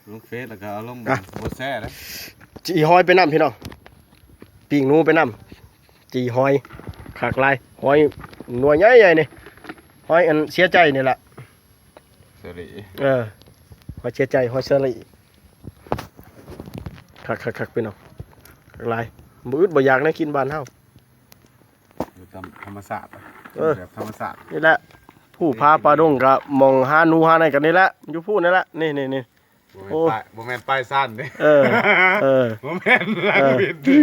ລົງເຟສແລ້ວກໍເອົາລົງ ອ່ະ ບໍ່ແຊະເດ້. ຈີ່ຫອຍໄປນຳ ພີ່ນ້ອງ ປີ້ງໜູໄປນຳ ຈີ່ຫອຍ ຄັກຫຼາຍ. ຫອຍໜ່ວຍໃຫຍ່ໆນີ້ ຫອຍອັນເສຍໃຈນີ້ລະ ສາລີ. ເອີ ຫອຍເສຍໃຈ ຫອຍສາລີ. ຄັກໆໆ ພີ່ນ້ອງ ຄັກຫຼາຍ. ບໍ່ອຶດບໍ່ຢາກ ແນວກິນບ້ານເຮົາ ຢູ່ຕາມທຳມະຊາດ. ເອີ ແບບທຳມະຊາດ ນີ້ແຫຼະ ພູຜາປ່າດົງ ກະໝ່ອງຫາໜູຫາໃນກັນນີ້ແຫຼະ ຢູ່ພູນັ້ນແຫຼະ. ນີ້ໆໆ ໂອ້ ບໍ່ແມ່ນປ່າຍຊານເດ້. ເອີ ເອີ ບໍ່ແມ່ນ ເອີ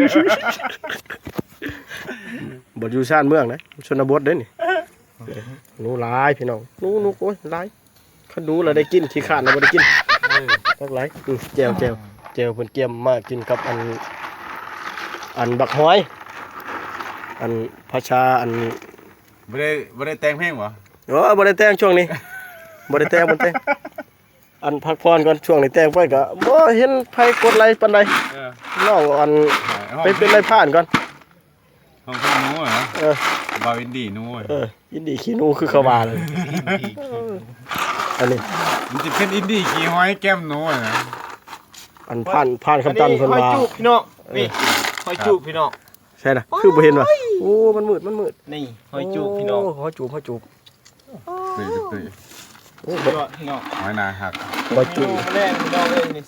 ບໍ່ຢູ່ຊານເມືອງເດ້ ຊົນນະບົດເດ້ນີ້. ໜູຫຼາຍ ພີ່ນ້ອງ ໜູ ໜູ ໂອ້ຍ ຫຼາຍ. ຄັນໜູລະໄດ້ກິນ ຂີ້ຄ້ານລະບໍ່ໄດ້ກິນ. ເອີ ຄັກຫຼາຍ. ອື ແຈ່ວ ແຈ່ວ ແຈ່ວເພິ່ນກຽມມາກິນກັບອັນ ອັນບັກຫອຍ ອັນພາສາອັນ ບໍ່ໄດ້ ບໍ່ໄດ້ແຕ່ງເພງບໍ່? ໂອ້ ບໍ່ໄດ້ແຕ່ງຊ່ວງນີ້ ບໍ່ໄດ້ແຕ່ງ ບໍ່ແຕ່ງ. ອັນພັກຜ່ອນກ່ອນ ຊ່ວງນີ້ແຕ່ງໄປກໍບໍ່ເຫັນໃຜກົດໄລປານໃດ. ເອີ ລອງອັນ ໃຫ້ ໄປເປັນນາຍພານກ່ອນ. ຂອງເພິ່ນໜູນະ. ເອີ ບ່າວອິນດີໜູ. ເອີ ອິນດີຂີ້ໜູຄືເຂົາວ່າເລີຍ. ອັນນີ້ມັນຊິເປັນອິນດີຂີ້ຫອຍແກ້ມໜູນະ. ອັນຜ່ານ ຜ່ານຄຳຕັນເພິ່ນວ່າ ຫອຍຈູບ ພີ່ນ້ອງ. ເອີ ນີ້ຫອຍຈູບ ພີ່ນ້ອງ. ໃຊ່ລະ ຄືບໍ່ເຫັນວ່າ. ໂອ້ຍ ໂອ້ ມັນມືດ ມັນມືດ. ນີ້ຫອຍຈູບ ພີ່ນ້ອງ ໂອ້ ຫອຍຈູບ ຫອຍຈູບ. ຕຸ້ຍ ຕຸ້ຍ ໂອ້ ສຸດຍອດ ພີ່ນ້ອງ ຫອຍໜ້າຮັກ ຫອຍຈູບ ແລງ ພີ່ນ້ອງເອີຍ ນີ້.